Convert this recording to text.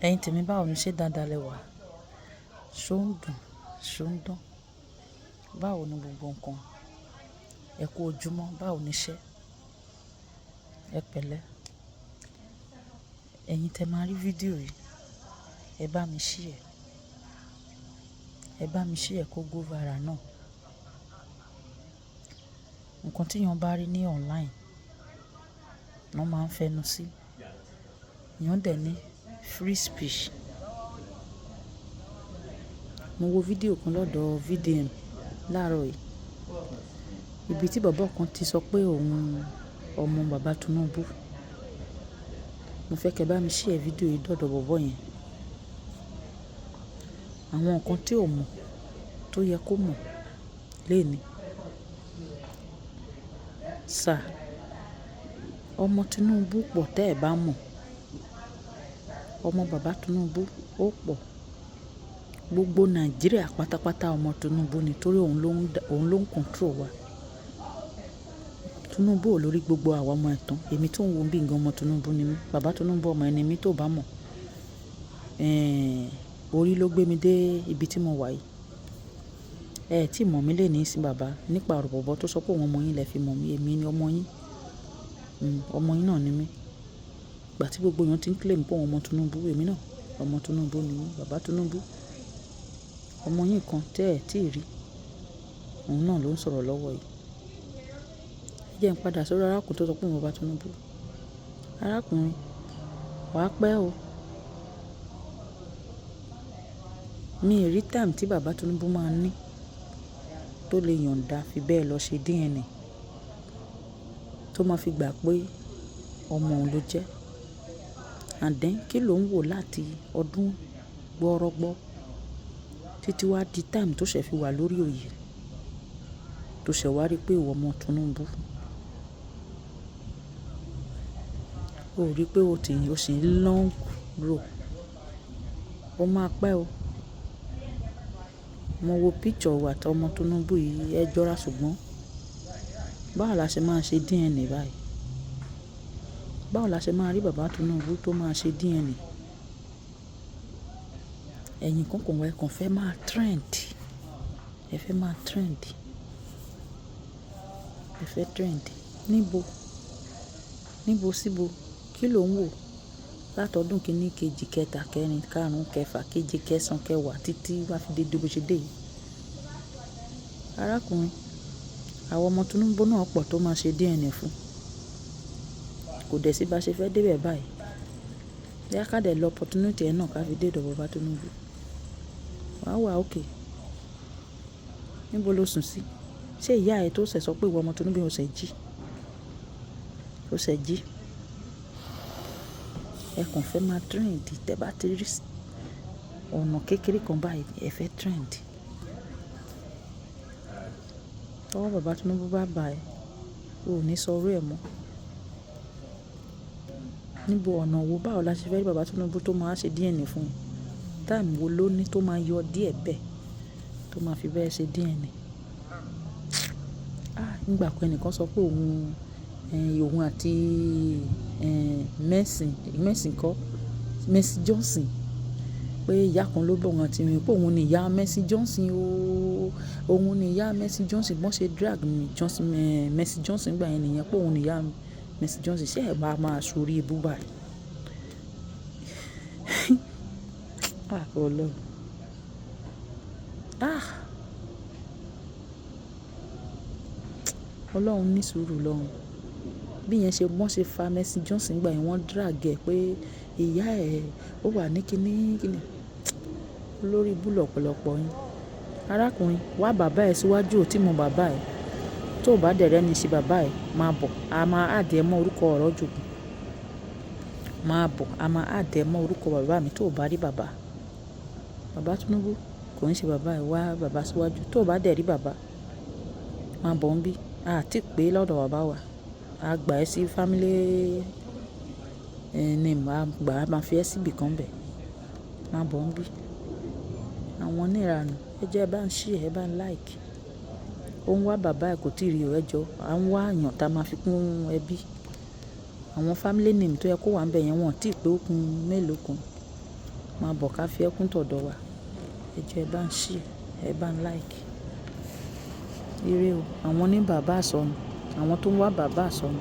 Ẹ̀yin tèmi, báwo ni? Ṣé dáadáa lẹ wà? Ṣó ń dùn? Ṣó ń dán? Báwo ni gbogbo nǹkan? Ẹ kú ojúmọ́, báwo ni iṣẹ́? Ẹ pẹ̀lẹ́. Ẹ̀yin tẹ máa rí fídíò yìí, ẹ bá mi share. Ẹ bá mi share kó go viral náà. Nǹkan tí èèyàn bá rí ní online, wọ́n máa ń fẹnu sí. Èèyàn dẹ̀ ní free speech. Mo wo fídíò kan lọ́dọ̀ VDM láàárọ̀ yìí. Ibi tí bàbá kan ti sọ pé òun ọmọ bàbá Tinubu. Mo fẹ́ kí ẹ bá mi share fídíò yìí dọ́dọ̀ bọ̀bọ́ yẹn. Àwọn nǹkan tí ò mọ̀ tó yẹ kó mọ̀ léèní. Sir, ọmọ Tinubu pọ̀ tẹ́ ẹ bá mọ̀. Ọmọ bàbá Tinubu ó pọ̀. Gbogbo Nàìjíríà pátápátá, ọmọ Tinubu ni, torí òun ló ń control wa. Tinubu ò lórí gbogbo àwa ọmọ ẹ̀ tán. Èmi tó ń wo bí nǹkan, ọmọ Tinubu ni mí. Bàbá Tinubu, ọmọ ẹni mi tó bá mọ̀. Orí ló gbé mi dé ibi tí mo wà yìí. Ẹ tí mọ̀ mí léèní sí bàbá nípa ọ̀rọ̀ bọ̀bọ́ tó sọ pé òun ọmọ yín lẹ fi mọ̀ mí. Èmi ni ọmọ yín. Ọmọ yín náà ni mí. Ìgbà tí gbogbo èèyàn tí ń claim pé òun ọmọ Tinubu, èmi náà ọmọ Tinubu ni mí. Bàbá Tinubu, ọmọ yín kan tí ẹ tí rí, òun náà ló ń sọ̀rọ̀ lọ́wọ́ yìí. Ẹ jẹ́ n padà sórí arákùnrin tó sọ pé òun bàbá Tinubu. Arákùnrin, wà á pẹ́ o. Mi ò rí time tí bàbá Tinubu máa ní tó lè yọ̀nda fi bẹ́ẹ̀ lọ ṣe DNA tó máa fi gbà pé ọmọ òun ló jẹ́. And then, kí ló ń wò láti ọdún gbọrọgbọ títí wá di time tó ṣẹ̀ fi wà lórí oyè, tó ṣẹ̀ wá rí pé ìwọ ọmọ Tinubu? O rí pé o ti, o sì ń long row. O máa pẹ́ o. Mo wo picture ìwọ àti ọmọ Tinubu yìí, ẹ jọra, ṣùgbọ́n báwo la ṣe máa ṣe DNA báyìí? Báwo la ṣe máa rí bàbá Tinubu tó máa ṣe DNA? Ẹ̀yin kan kàn wá, ẹ kàn fẹ́ máa trend. Ẹ fẹ́ máa trend. Ẹ fẹ́ trend. Níbo? Níbo síbo? Kí ló ń wò? Látọdún kìíní, kejì, kẹta, kẹrin, karùn-ún, kẹfà, keje, kẹsàn-án, kẹwàá, títí wá fi dé bí ó ṣe dé yìí. Arákùnrin, àwọn ọmọ Tinubu náà pọ̀ tó máa ṣe DNA fún. Kò dẹ̀ sí bá ṣe fẹ́ dé bẹ̀ báyìí. Boya ká dẹ̀ lọ opportunity ẹ náà ká fi dé ọ̀dọ̀ bàbá Tinubu. Wà á wà okay. Níbo lo sùn sí? Ṣé ìyá ẹ tó ṣẹ̀ sọ pé ìwọ ọmọ Tinubu ó ṣẹ̀ jí? Ó ṣẹ̀ jí. Ẹ kàn fẹ́ máa trend. Tẹ bá ti rí ọ̀nà kékeré kan báyìí, ẹ fẹ́ trend. Tọ́wọ́ bàbá Tinubu bá ba ẹ, o ò ní sọ irú ẹ mọ́. Níbo, ọ̀nà wo, báwo la ṣe fẹ́ rí bàbá Tinubu tó máa ṣe DNA fún un? Time wo ló ní tó máa yọ díẹ̀ bẹ́ẹ̀ tó máa fi bẹ́ẹ̀ ṣe DNA? Ah, nígbà kan ẹnìkan sọ pé òun, òun àti, Mercy, Mercy kọ́, Mercy Johnson, pé ìyá kan ló bọ̀ wọ́n àti pé òun ni ìyá Mercy Johnson o. Òun ni ìyá Mercy Johnson. Bọ́n ṣe drag mi Johnson, Mercy Johnson nígbà yẹn nìyẹn, pé òun ni ìyá Mercy Johnson. Ṣé ẹ máa máa sórí ibú báyìí? Ah, Ọlọ́run. Ah! Ọlọ́run ní sùúrù lọ́run. Bí ìyẹn ṣe, wọ́n ṣe fa Mercy Johnson nígbà yẹn, wọ́n drag ẹ pé ìyá ẹ ó wà ní kíní kíní. Olórí ibú lọ̀pọ̀lọpọ̀ yín. Arákùnrin, wá bàbá ẹ síwájú, ò tí mọ bàbá ẹ. Tó bá dẹ̀ rẹ́ni ṣe bàbá ẹ, máa bọ̀. A máa add ẹ mọ́ orúkọ ọ̀rọ̀ jògùn. Máa bọ̀, a máa add ẹ mọ́ orúkọ bàbá mi tó bá rí bàbá. Bàbá Tinubu kò ń ṣe bàbá ẹ, wá bàbá síwájú. Tó bá dẹ̀ rí bàbá, máa bọ̀ ń bí. A ti pé lọ́dọ̀ bàbá wa. A gbà ẹ sí family name, a gbà, a máa fi ẹ síbí kan bẹ̀. Máa bọ̀ ń bí. Àwọn oníranú, ẹ jẹ́ ẹ bá ń share, ẹ bá ń like. Ó ń wá bàbá ẹ kò tíì rí o, ẹ jọ. A ń wá èèyàn tá a máa fi kún ẹbí. Àwọn family name tó yẹ kó wà níbẹ̀ yẹn, wọ́n ò tí ì pé ó kún mélòó kan. Máa bọ̀ ká fi ẹ́ kún tọ̀dọ̀ wa. Ẹ jọ̀ọ́, ẹ bá ń share, ẹ bá ń like. Ire o. Àwọn ní bàbá àsọnù, àwọn tó ń wá bàbá àsọnù.